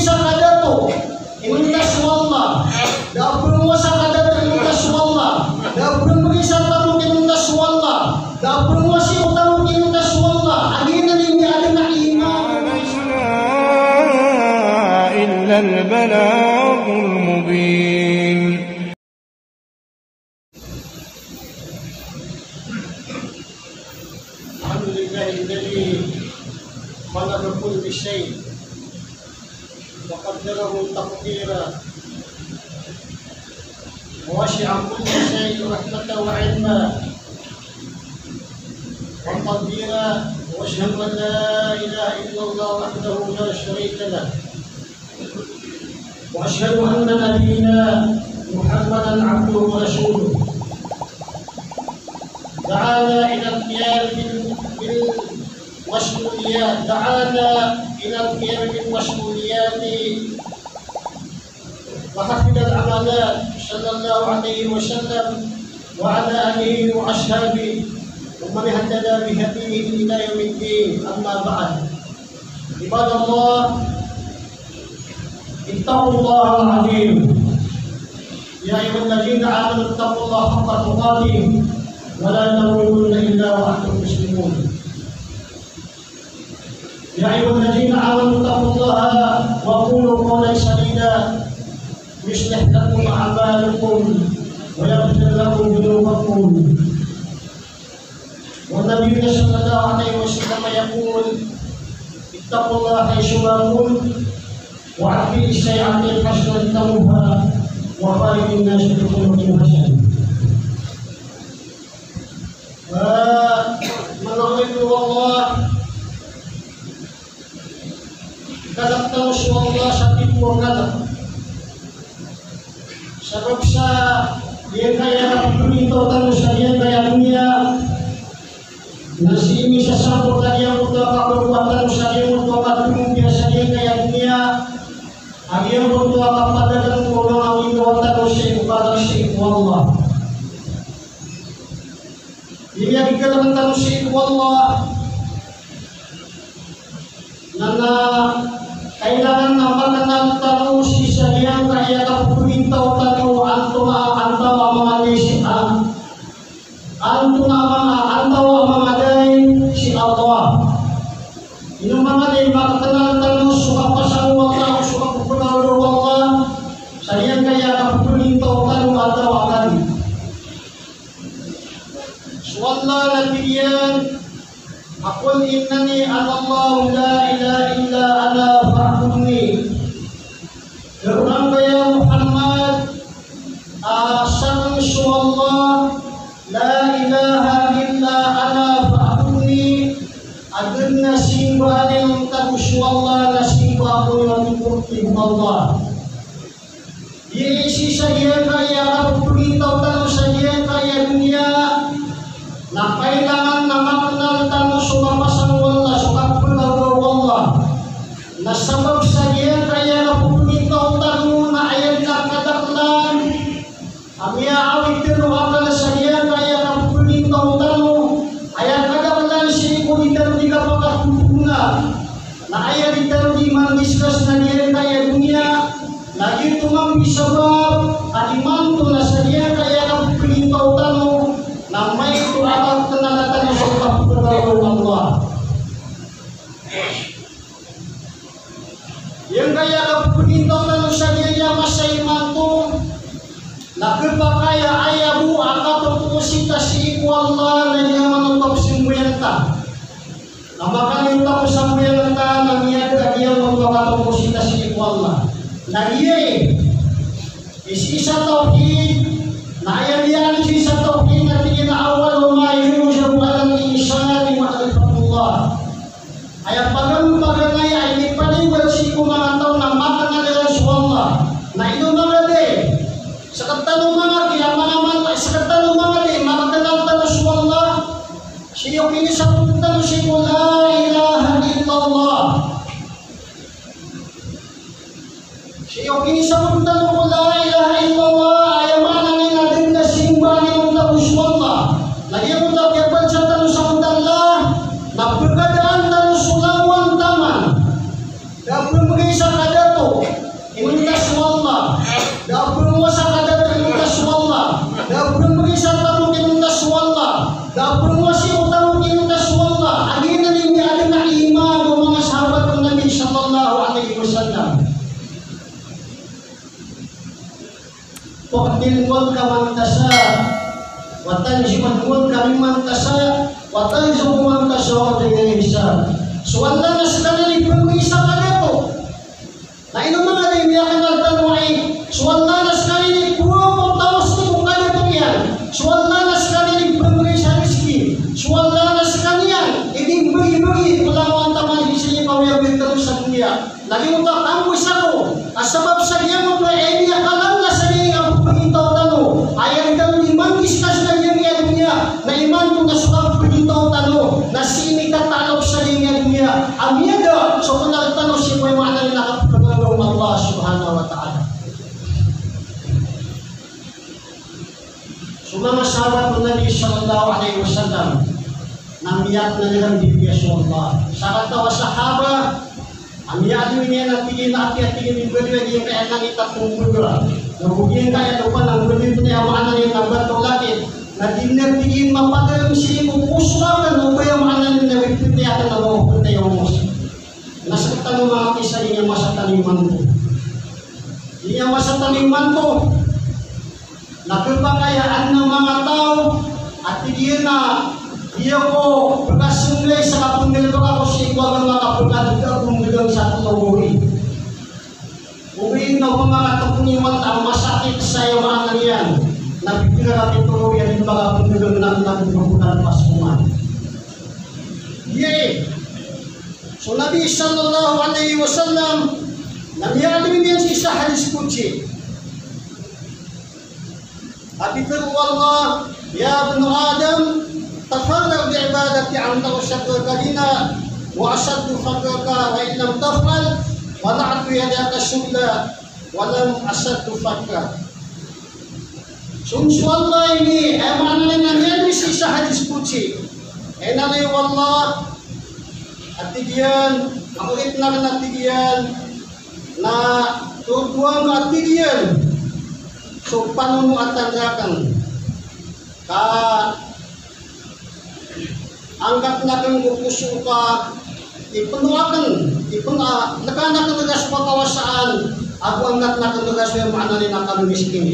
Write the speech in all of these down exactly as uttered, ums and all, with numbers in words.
sa kadato inonta so Allah. Da a pn masa kadato inonta so Allah. Da a pn masa tamok inonta so Allah. Da a pn masa tamok inonta so Allah. Agi na ini adalah iman. إلا البلاغ المبين. الحمد لله الذي خلق كل شيء وقدره تقديرا، ووسع كل شيء رحمة وعلما وتقديرا، وأشهد أن لا إله إلا الله وحده لا شريك له، وأشهد أن نبينا محمدا عبده ورسوله. دعانا إلى القيام بال-، بالمسؤوليات، دعانا إلى القيام بالمسؤوليات وحفظ الأمانات، صلى الله عليه وسلم وعلى آله وأصحابه ومن اهتدى بهديه إلى يوم الدين. أما بعد. عباد الله، اتقوا الله العظيم. يا أيها الذين آمنوا اتقوا الله حق تقاته ولا تموتن إلا وأنتم مسلمون. يا أيها الذين آمنوا اتقوا الله وقولوا قولا سديدا يصلح لكم أعمالكم ويغفر لكم ذنوبكم. والنبي صلى الله عليه وسلم يقول: اتقوا الله حيثما كنتم وأتبعوا السيئة الحسنة تمحها وخالق الناس بخلق حسن. Ah, manga oripn o Allah, kalk tano so Allah sa titu a kalk. Sabap sa giyangkaya kapphagitaw tano sa giyangkaya doniya, na sii misasambot a giyangkoto a kabagoa tano sa giyangkoto a kadopiya sa giyangkaya doniya, a giyangkoto a kapadagan ko manga window tano sii ko kalk sii ko Allah. Aya kalk tano sii ko Allah na, na kailangan a maknal tano sii sa giyangkaya kapphagitaw tano antonaa, antawaa a manga day sii, a, antonaa a manga, antawaa a manga day sii Allah. Ino manga day maknal tano so kapasang o Allah, so kapphagawlo o Allah sa giyangkaya kapphagitaw tano antawaa a kadi. So Allah na tig iyan a, "Qul innani ana Allahu la ilaha illa ana fa'budni." Tharoon ka ya Muhammad a, "Sakn so Allah, la ilaha illa ana fa'budni." A da dn a simbaan iyan tago so Allah na simbaa ko niyan totoro, tig o Allah. Giya i sii sa giyangkaya kapphagitaw tano sa giyangkaya doniya, na kailangan a maknal tano so kapasang o Allah, so kapphagawlo o Allah. Na sabap sa giyangkaya kapphagitaw tano na aya dn a kadaklan a miyaawid tano a akal sa giyangkaya kapphagitaw tano, aya kadaklan sii ko di tano di kapakatotona. Na aya di tano di mandiskas na giyangkaya doniya, na giyoto mambo i sabap a di manto na sa giyangkaya kapphagitaw tano, na maito a kaknala tano so kapphagawlo o Allah. Giyangkaya kapphagitaw tano sa giyangkaya masa imanto, na khapakay a aya bo a katotosi ta sii ko Allah na giyangkoto a pzambayang ta. Na makaniyo ta ko sambayang ta na miyada a giyangkoto a katotosi ta sii ko Allah. Na giya i sii sa tawhid, na aya niyan sii sa tawhid na tig iyan a awwalu ma yujabu alal insani ma'rifatullah. Aya paganay, paganay a inipaliwot sii ko manga taw na maknal iran so Allah. Na ino manga day? Sktano manga day, a manga man, sktano manga day maknal tano so Allah. Sii ko inisabot tano sii ko la ilaha illallah. Sii ko inisabot tano ko la ilaha illallah, aya maana niyan na da dn a simbaan iyan tago so Allah. Na giyoto a kiyabasa tano sa kotan la, na pkadaan tano so langowan taman. Da a pmbgay sa kadato, inonta so Allah. Da a pngowa sa kadatar inonta so Allah. Da a pngowa sa tamok inonta so Allah. Da a pngowa sa otang inonta so Allah. Aya nan i miyaaden a iman o manga sahabat o Nabi sallallahu alaihi wasallam. Tu'til mulka man tasha, wa tanzi'ul mulka mimman tasha, wa tu'izzu man tasha bighairi hisab. So Allah na skaniyan i pngowa sa kadato. Na ino man a di miyakna tano ai, so Allah na skaniyan i pngowa ko taw sii ko kadato iyan. So Allah na skaniyan i pngowa sa rizki. So Allah na skaniyan i di mbagi-bagi ko langowan taman sii ko kawyagoyag tano sa doniya. Na giyoto a kambo sako a sabap sa giyoto a aya niyan kalalasa sa giyangkai a pagitaw tano, aya niyan i mangkiskas sa giyangkai a doniya, na imanto na so kapagitaw tano na sii niyan katalok sa giyangkai a doniya a miyada so kna tano sii ko aya maana niyan a kapagitaw o Allah subhanahu wa ta'ala. So manga sahabat o Nabi sallallahu alaihi wasallam na miyakna iran di piya so Allah. Sakataw a sahaba a miyaaloy niyan a tig iyan a apiya tig iyan i baloy a giyangkai a langit a tombaga, na go giyangkai a lopa na baloy pn, aya maana niyan na bato, lakit, na di niyan tig iyan mapadalm sii ko poso akn o ba aya maana niyan na biptay akn a ba optay a omos. Na sktano manga kisa, di niyan masa tano imanto. Di niyan masa tano imanto. Na khapakay a adn a manga taw a tig iyan a giya ko pkasnggay sa kapnggalbk ako sii ko agama ka pkadg ako nggalbk sa tlo gawii. Ogaid na opama ka tponiwan a masakit sa aya maana niyan na bibira ka tlo gawii a di makapnggalbk na, na bibira ko na pas koman. Giya i so Nabi sallallahu alaihi wasallam na miyaaloy niyan sii sa hadis qudsi. A pitharo o Allah, "Ya ibna Adam, tafarragh bi ibadati anta ushaqqi ghina wa ashudda fakhkhaka, wa in lam taf'al, mana'tu yadaka subula wa lam ashudda fakhkhak." So, so Allah ini, aya maana niyan na miyaaloy sii sa hadis qudsi. Aya inaloy o Allah a tig iyan, na orit na, na tig iyan, na todoan ka a tig iyan so panonoatan rakn. Ka angkatn akn ko poso ka, ipno akn, ipno, a, lkan akn rka so kakawasaan, ago angkatn akn rka so aya maana niyan na kamiskin.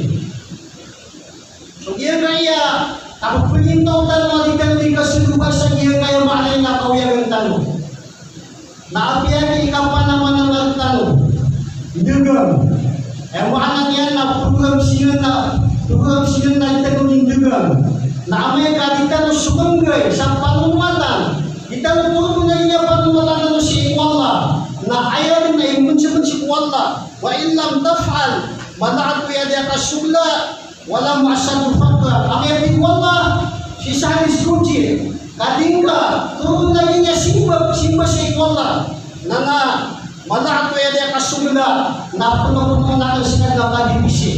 So giyangkaya a kapagitaw tano a di tano di kasodoba sa giyangkaya maana niyan na kaoyagan tano. Na apiya di kapanamanamar tano, ndagang. Aya maana niyan na program siyan na, program siyan na di tano di ndagang. Na amay ka di tano somanggay sa panonoatan, di tano poroon a giyangkaya panonoatan tano sii ko Allah, na aya dn a imbnsbns ko Allah, "Wa in lam taf'al, mana'tu yadaka subula." Wa lam ashudda fakhkhak. Amay a tig o Allah sii sa hadis qudsi, ka di ngka toroon a giyangkaya simba, simba sii ko Allah, na, na mana'tu yadaka subula, na pnopnoon akn skaniyan ka di pisi.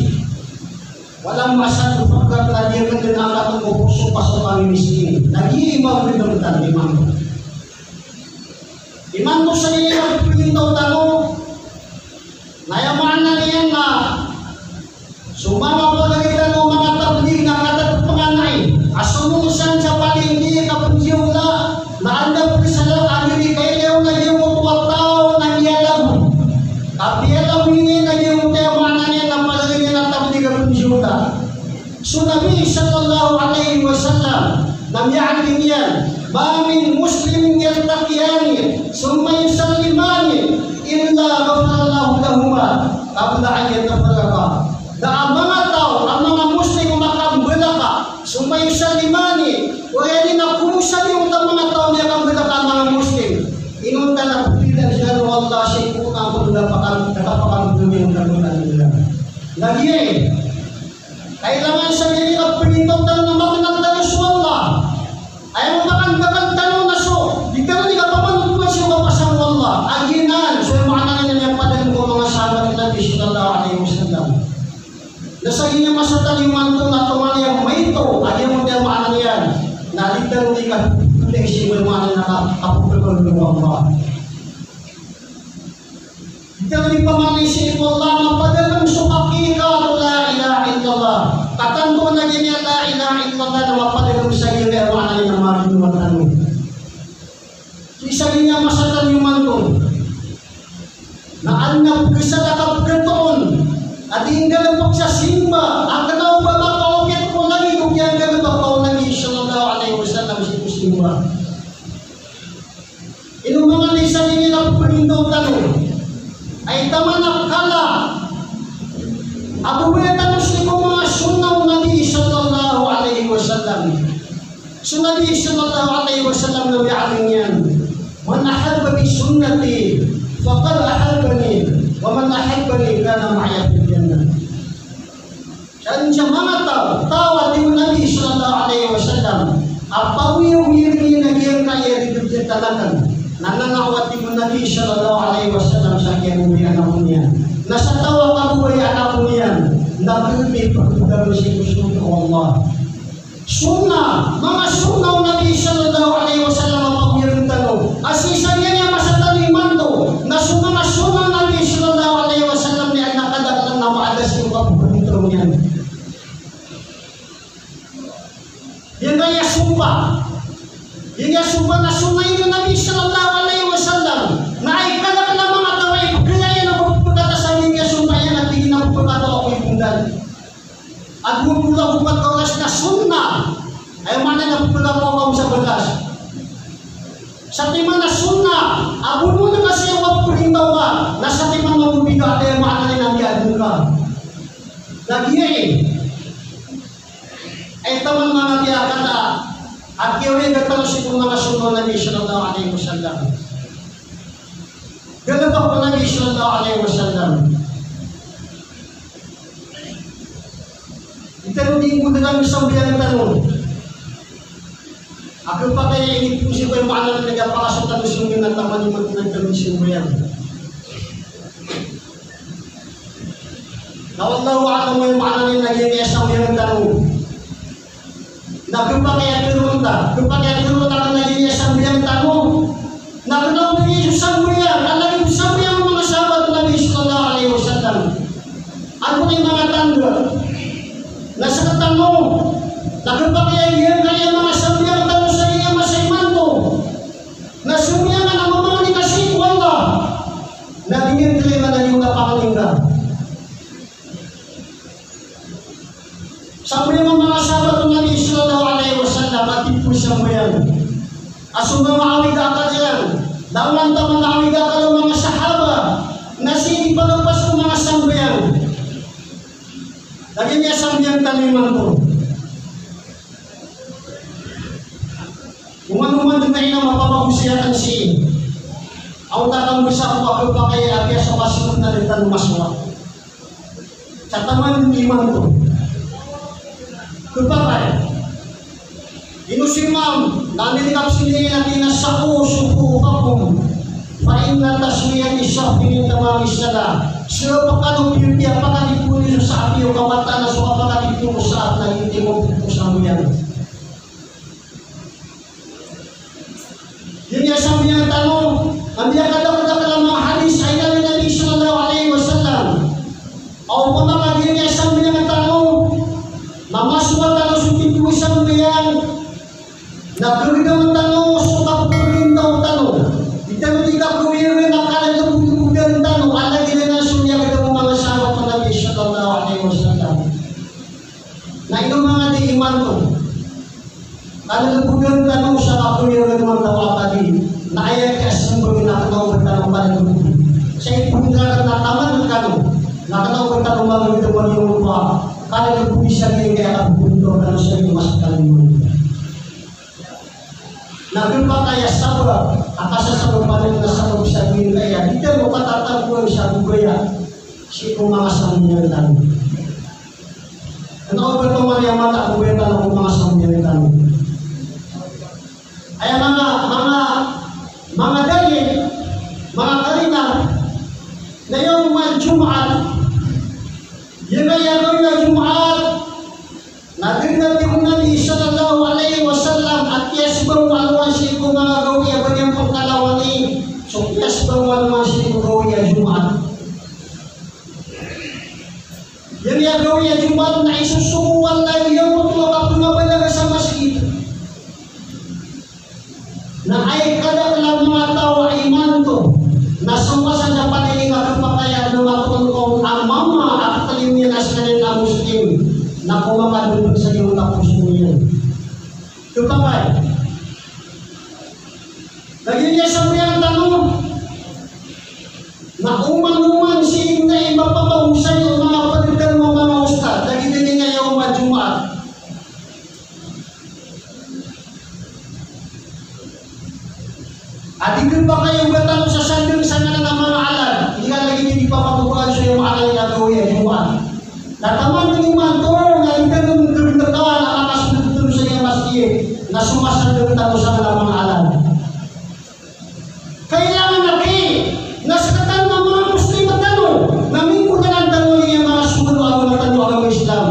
Wa lam ashudda fakhkhak, na di akn dn angkatn ko poso ka so kamiskin. Na giya i mapmbtad imanto. Imanto sa giyangkaya a pagitaw tano, na aya maana niyan na so manga pagari tano, manga tablig na katatpanganay a somongsang sa palinggi ka pnjiyawla, na anda pn sa lak a giri kailay on a giyangkoto a taw na miyalagoy. Ka piyalagoy niyan a giyangkoto, aya maana niyan na pagari niyan a tablig a pnjiyawla. So Nabi sallallahu alaihi wasallam na miyaaloy niyan, "Ma min muslimin yaltaqiyani thumma yusallimani illa ghafara Allahu lahuma qabla an yatafarraqa." Da a manga taw a manga Muslim a makambalaka, thumma yusallimani, oriyan i na komosabi on a manga taw a miyakambalaka a manga Muslim, inonta na pthiran siran o Allah sii ko kapakam-, kapakam-, kapakam-, na giya i Kailangan sa giyangkai a pagitaw tano na makna tano so Allah. Aya maana niyan na makna tano na so, di tano di kapamanotoan so kapasang o Allah. Aginan, so maana niyan na miyapadalm ko manga sahabat o Nabi sallallahu alaihi wasallam. Na sa giya masa tano imanto na tonganay a maito, aya maana niyan na di tano di kapamanotoan so maana niyan na kapamanotoan o Allah. Di tano Ipamangni sii ko Allah, mapadalem so hakikat o la ilaha illallah. Katanto na giya la ilaha illallah na mapadalem sa giya, maana niyan na marino tano. Sii sa giya masa tano imanto na adn a pegesa a kapegatoon a di nggalebek sa simba, a kena o ba makaokit ko langit o kiyanggalebek o Nabi sallallahu alaihi wasallam sii ko simba. Ino manga di sa giya peparintaw tano a taman a kala a babaya tano sii ko manga sunnah o Nabi sallallahu alaihi wasallam. So Nabi sallallahu alaihi wasallam na miyaaloy niyan, "Man ahabba bi sunnati faqad ahabbani, wa man ahabbani kana ma'iya fil jannah." Sa dn sa manga taw, taw a tig o Nabi sallallahu alaihi wasallam a pagoyagoyag iyan a giyangkaya a di dn tanakan, na manga taw a tig o Nabi sallallahu alaihi wasallam sa kiyagoyagoyag ako niyan, na sa taw a kagoyagoyag ako niyan, na pepipagdam sii ko sorga o Allah. Sunnah, manga sunnah o Nabi sallallahu alaihi wasallam a pagoyagoyag tano. A sii sa giya masa tano imanto na so manga sunnah o Nabi sallallahu alaihi wasallam na aya kadaklan na maada sii ko kapepagdam iyan. Giyangkaya sompa. Giyangkaya sompa na sunnah o Nabi sallallahu alaihi wasallam. Na aya kadaklan a manga taw a ipegelaya na pepekata sa giyangkaya sompa iyan a tig iyan a pepekata ako ipondan. Ago polo ago pat ka oras na sunnah. Aya maana na pepekata ako sa balas. Sa timan a sunnah, ago polo na kasi a peparintaw ka, na sa timan a manga bid'ah, aya maana niyan na miyadn ka. Na giya i. Aya taman manga di a kata a kiyawiyaga tano sii ko manga sunnah o Nabi sallallahu alaihi wasallam. Galebek o Nabi sallallahu alaihi wasallam. Di tano di nggoda sambayang tano. A kepakay a inipoon sii ko aya maana niyan na kapakasotan o sambayang na taman imanto na di tano sambayang. Na wallahu a'lam, aya maana niyan na giyangkaya sambayang tano na kepakay a teroon ta, kepakay a teroon ta na giyangkaya sambayang tano. Na kena o ba giya so sambayang a lagid o sambayang o manga sahabat o Nabi sallallahu alaihi wasallam. Antonaa i manga tanda na sekatano na kepakay a giyangkaya manga sambayang tano sa giyangkaya masa imanto na sambayang a mamangni ka sii ko Allah, na di niyan kailangan a di ka pangni ka. Sambayang o manga sahabat o Nabi sallallahu alaihi wasallam a tipu sambayang. A so manga awid a akal iyan, langon taman a awid a akal o manga sahaba, na sii di pagapas ko manga sambayang. Lagid iyan sambayang tano imanto. Oman, oman dn tayo na mapapagosay akn sii. Aw ta kambasa ko a kepakay a apiya so kasold na di tano masowa. Sa taman imanto. Kepakay. Ino so imam, na andi di kapsindingan a tig iyan a sawu sufufakum, fa inna taswiyata as-saffi min tamamis salah. Sepakano pipiya pakatipon iyo so saf iyo ka mataan a so kapakatipon o saf na giyangkoto i sambayang. Giya sambayang tano, andi a kadakadakl a manga hadis a inaloy o Nabi sallallahu alaihi wasallam. Aw opama ka giya sambayang tano, mamasowa tano so titu i sambayang, na kegedam tano so kapagpintaw tano. Di tano di kakowiren a kalalabodan tano, a lagid anan so miyagedam o manga sahabat o Nabi sallallahu alaihi wasallam. Na ino manga di imanto. Kalalabodan tano sa kakowiren o manga taw a tadi. Na aya kiyasembag na kena o ba tano kalalabodan. Sa ipon tano na taman kano. Na kena o ba tano manga di tano manga di imanto. Kalalabodan sa giyangkaya kapagpintaw tano sa giyangkaya masa tano imanto. Na kepakay a sabap, a kasasabapan na sabap sa giyangkaya, di tano katatagoan sa gobaya sii ko manga sambayang tano. Kena o ba tano manga di imanto a gobaya tano ko manga sambayang tano. Aya manga, manga, manga dalil, manga karina, na yawmal Jumu'ah, giyangkaya gawii a Jumaat, na dn a tig o Nabi sallallahu alaihi wasallam a kiyasbang o Allah sii ko manga gawii a ba niyan pkhalawani so kiyasbang o Allah sii ko gawii a Jumaat. Aya gawii a Jumaat na isosogo o Allah giyangkoto a kapangabalaga sa masgit. Na aya kadaklan a manga taw a imanto na so masa sa panaginip a kapakay a manga toltol a mama a katalingoma iyan a sekaniyan a Muslim na komakadodog sa giyangkoto a poso niyan. Kapakay. Lagid iyan sa miyatano na oman-oman sii na ipapakagosay o manga pagdalo o manga ustad, lagid iyan a yawm al-Jumaat. A di kapakay o ba tano sasandeg sa ngaran a manga alad, igira lagid i di papakabalaga so aya maana niyan a gawii a Jumaat. Na taman imanto na di tano mengkebetakan a makasold tano sa giyangkai a masgit na so masandeg tano sa ngaran a manga alad. Kailangan a ki, na sekatano a manga Muslim tano, na mingkoranan tano iyan a manga sold o agama tano a agama Islam.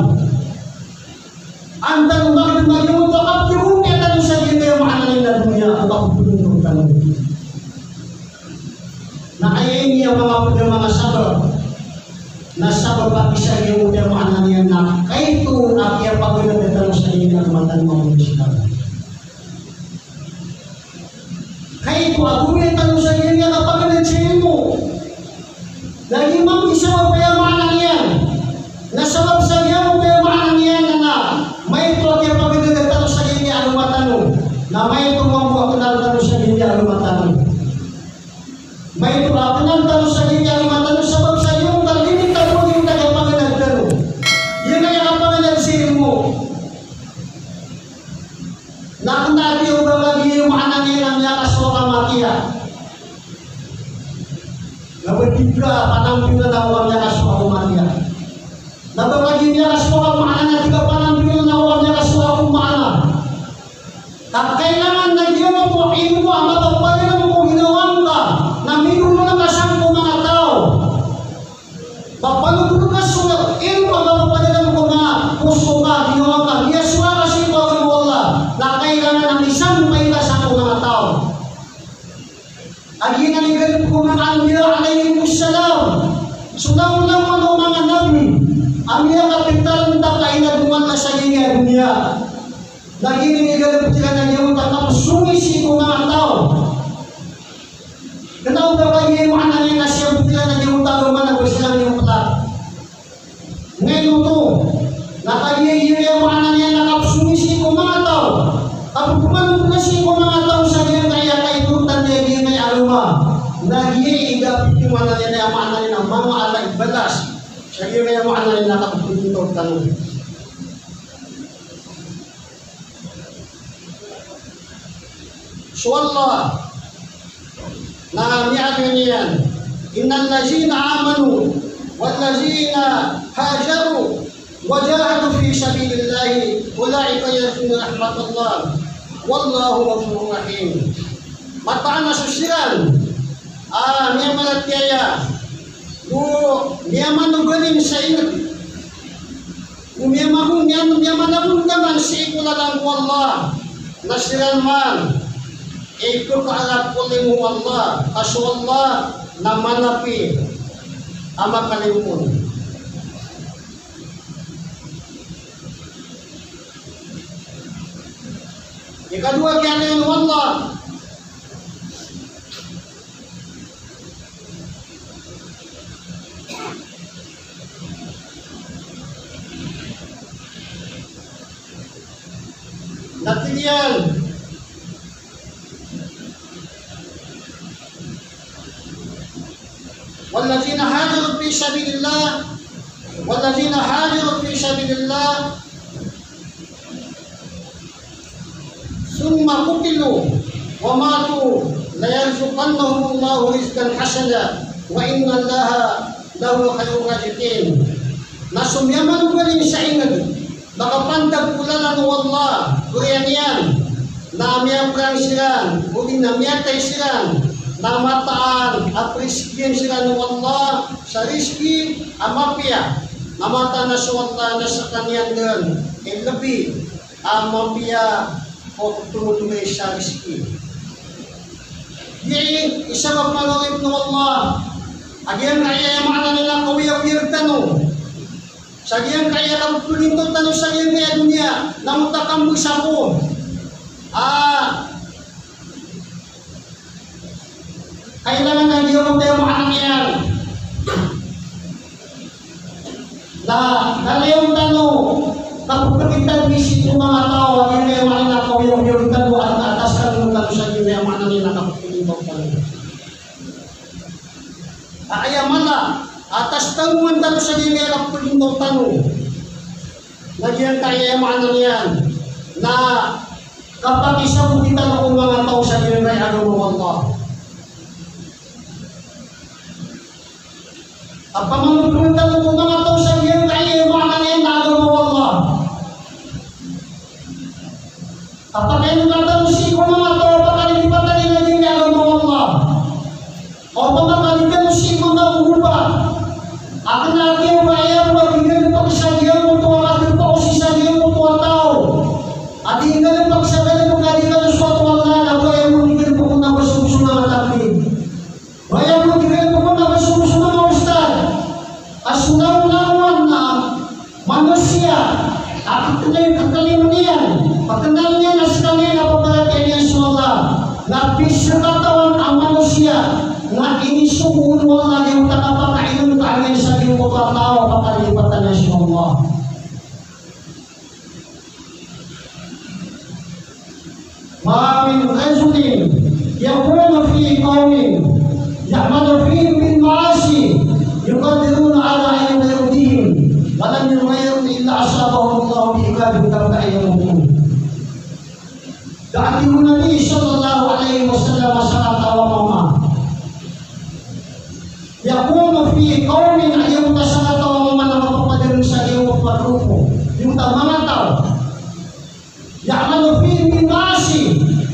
An tano magdam a giyangkoto a kapagompiya tano sa giyangkai a maana niyan a doniya a kapagompiya tano. Na aya ini a manga ped a manga sabab, na sabab a isa giyangkoto a maana niyan na kaito a kiyapaganad tano sa giyangkai a agama tano a Islam. Kaito a gompiya tano sa giyangkai a kapaganad sa ilmo. Na aya mambo i sabap a aya maana niyan na sabap sa giyangkoto a aya maana niyan na maito a kiyapaganad tano sa giyangkai a agama tano. Na maito mambo a kenal tano sa giyangkai a agama tano. Maito a kenal tano sa giyangkai a agama tano sabap sa giyangkoto a limit a gompiya a kiyapaganad tano. Giyangkai a kapaganad sa ilmo. Na kena di o ba kagiya maana niyan na miyakasowa ka matiya. Na ba di ka panambilan a miyakasowa ka matiya. Na ba kagiya miyakasowa ka maana na di ka panambilan a miyakasowa ka maana. Ka kailangan na giyangkoto a ilmo a mapapalagam ko ginawa ngka na minigolang ka sangko manga taw. Mapalogod ka so ilmo a mapapalagam ko manga poso ka, ginawa ka, miyasowa ka sii ko agama o Allah, na kailangan a misampay ka sangko manga taw. A giyanan i galebek o manga anbiya alayhimus salam. So langolangon o manga nabi a miyakapitarentak a inadongan ka sa giyangkai a doniya. Na giyanan i galebek iran a giyangkoto a kapesong sii ko manga taw. Kena o ba kagiya maana niyan na siyambot iran a giyangkoto a agama na ba siran giyangkoto. Ngayon oto, na kagiya aya maana niyan na kapesong sii ko manga taw. Kapekemanoto sii ko manga taw sa giyangkai a kaitotan iyan a giyangkai a agama. Na giya i da pito maana niyan a maana niyan a manga ala i balas. Sa giyangkai a maana niyan na kapekemanoto tano. So Allah na miyaaloy niyan, "Innal ladhina amanu wal ladhina hajaru wa jahadu fi sabilillahi ulaika yarjuna rahmatallah wallahu ghafurur rahim." Mataan a so siran a miyamaratiyaya go miyamanogalin sa inged, go miyamano-, miyam-, miyamanagontaman sii ko lalan o Allah, na siran man i pekaalap ko limo o Allah, ka so Allah na manapi a makalimo. Ikadowa a kiyaaloy o Allah na tig iyan, "Walladhina hajaru fi sabilillah, walladhina hajaru fi sabilillah." Thumma qutilu wa matu layarzuqannahumullahu rizqan hasana wa innallaha lahuwa khayrur raziqin. Na so miyamanogalin sa inged, makapantag ko lalan o Allah, oriyan iyan, na miyaperang siran, odi na miyatay siran, na mataan a perizkian siran o Allah sa rizki a mapiya, na mataan a so Allah na sekaniyan den i lebi a mapiya o ptotolay sa rizki. Giya i sabap a manga oripn o Allah a giyangkaya maana niyan na kawiyawiyag tano Sa giyangkaya kapagpagintaw tano sa giyangkaya doniya, na matakambo sa ko. Ah, kailangan a giyangkaya maana niyan na kaliyaw tano kapagpagintaw sii ko manga taw a giyangkaya maana niyan na kaoyagoyag tano a atas tano tano sa giyangkaya maana niyan na kapagpagintaw tano. Aya maana a atas tano man tano sa giyangkaya kapagpagintaw tano. Na giyangkaya maana niyan na kapakisabogi tano ko manga taw sa giyangkaya agama o Allah. Kapamangpon tano ko manga taw sa giyangkaya maana niyan na agama o Allah. Kapakainonta tano sii ko manga taw a pakalilipatan iyan a giyangkaya agama o Allah. O pamakalingan sii ko manga ogopa. Aken a kiyabayaan ko a di nggalebek sa giyangkoto a kadepa o sii sa giyangkoto a taw a di nggalebek sa galebek a di kalosoat o Allah, na ba aya bo di nggalebek on na ba so, so manga takbir. Ba aya bo di nggalebek on na ba so, so manga ustad. Ka so langowan a manosiya a kekalima niyan, pakenal niyan a sekaniyan a paparatiyaya niyan so Allah, na pizakatawan a manosiya na inisogo o Allah a giyangkoto a kapakainonta niyan sa giyangkoto a taw a pakalilipatan iyan so Allah. ما من رجل يكون في قوم يعمل فيهم بالمعاصي يقدرون على أيديهم ولم يغيروا إلا أصابهم الله بعقاب قبل أن يموتوا. Tig o Nabi sallallahu alaihi wasallam a sakataw a mama, يكون في قوم, a giyangkoto a sakataw a mama na mapapadalm sa giyangkoto a grupo, giyangkoto a manga taw. يعمل فيهم بالمعاصي.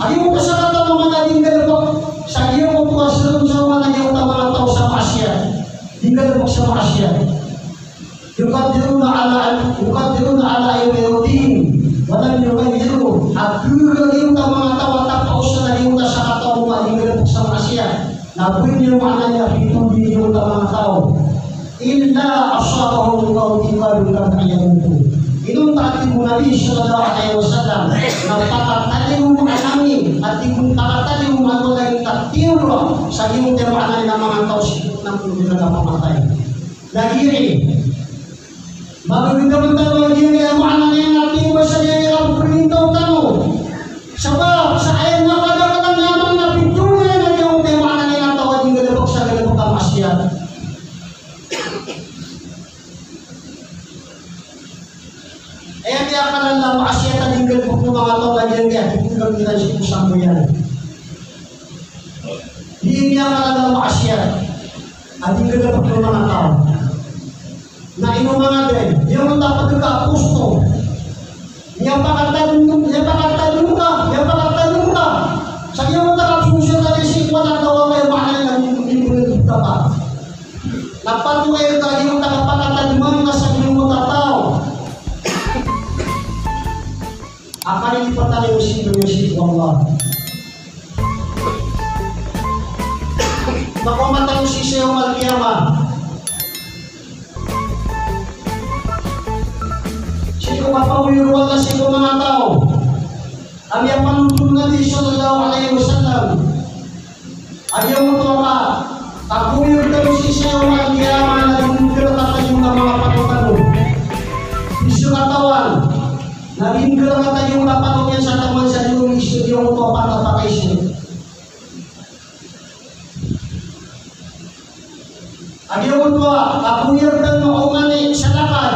A giyangkoto a sakataw a mama na di nggalebek sa giyangkoto a srm sa mama na giyangkoto a manga taw sa maasiyat. Di nggalebek sa maasiyat. يقدرون على، يقدرون على أيديهم ولم يغيروا. A giyangkoto a manga taw a tapaosan a giyangkoto a sakataw a mama a di nggalebek sa maasiyat. Na ba aya maana niyan a pito di giyangkoto a manga taw. إلا أصابهم الله بعقاب قبل أن يموتوا. Inonta, tig o Nabi sallallahu alaihi wasallam, na pakatalingoma ami, a tig o pakatalingoma ami lagid a tiyoba sa giyangkoto a maana niyan a manga taw sii ko polo dn a kapakamatay. Lagid iyan, magaganda tano lagid iyan a maana niyan a tiyoba sa giyangkaya kapagpagintaw tano. Sabap sa aya makadakl a niyaman na pito iyan a giyangkoto a maana niyan a taw a di nggalebek sa galebek a maasiyat. Aya miyakala a maasiyat a di nggalebek o manga taw na giyangkaya, di nggalebek iran sii ko sambayang. Di miyakala a maasiyat a di nggalebek o manga taw. Na ino manga dn, giyangkoto a pd ka a posto. Miyapakatadm, miyapakatadm ka, miyapakatadm ka sa giyangkoto a kapsosiyat a di sii ko manga taw a aya maana niyan na mimbolod ka. Na patot ka giyangkoto a kapakatadman ka sa giyangkoto a taw a kalilipatan iyan sii ko Allah. Makaoma tano sii sa yawmal qiyamah. Sii ko kapagoyag o Allah sii ko manga taw a miyapanotol o Nabi sallallahu alaihi wasallam a giyangkoto a kagoyag tano sii sa yawmal qiyamah na di nggalebek a manga patot tano. Di sakataw a na di nggalebek a manga patot iyan sa taman sa di nggalebek a manga patot iyan. A giyangkoto a kagoyag tano a oman i sa lakad.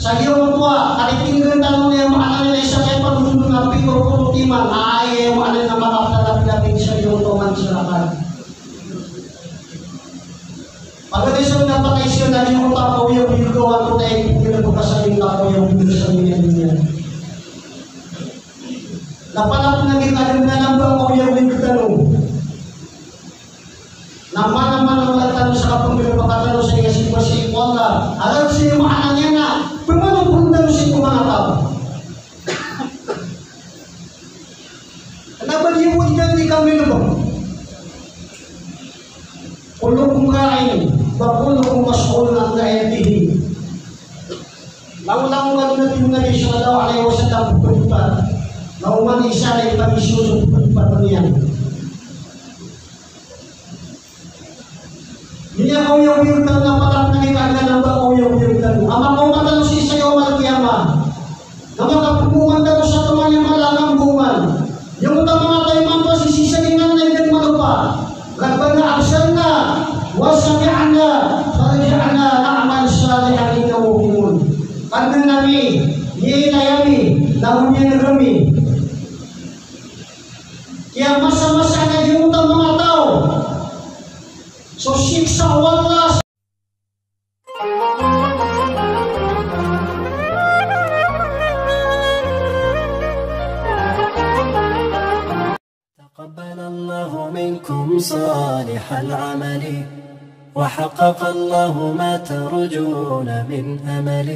Sa giyangkoto a kalitingan tano niyan a maana niyan sa kiyapagdodon a pito polo timan, aya maana niyan na makapdalapilapi sa giyangkoto a oman i sa lakad. Pagari sa na pakaisa na giyangkoto a kagoyag, giyangkoto a kagoyag, giyangkoto a kagoyag. Na panapanagi ka dn na namba a kagoyag tano. Na mana-mana wala tano sa kapanggalebeka tano sa aya simba sii ko Allah. Alam sii maana niyan na pmanopol tano sii ko manga taw. Kna ba di bo di tano di kanggalebek. Kullukum ra'in wa kullukum mas'ulun an ra'iyatihi. Nabi sallallahu alaihi wasallam pphagipar. Na oman isa na ipamiso so pphagipar iyan. Miyakaoyagoyag tano na patak na kita a gana ba kaoyagoyag tano. A makaoma tano sii sa yawmal qiyamah. Na makapngoman tano sa tonganay a mala a kambongan. Giyangkoto a manga taw imanto a sisii sa giyanan a ig a malopa. Rabbana absarna wa sami'na farji'na na'mal salihan inna muqinun. Kadnan ami, miyailay ami, na oniyan kami. Kiyamasamasan a giyangkoto a manga taw so siksa o Allah. تقبل الله منكم صالح العمل، وحقق الله ما ترجون من أمل.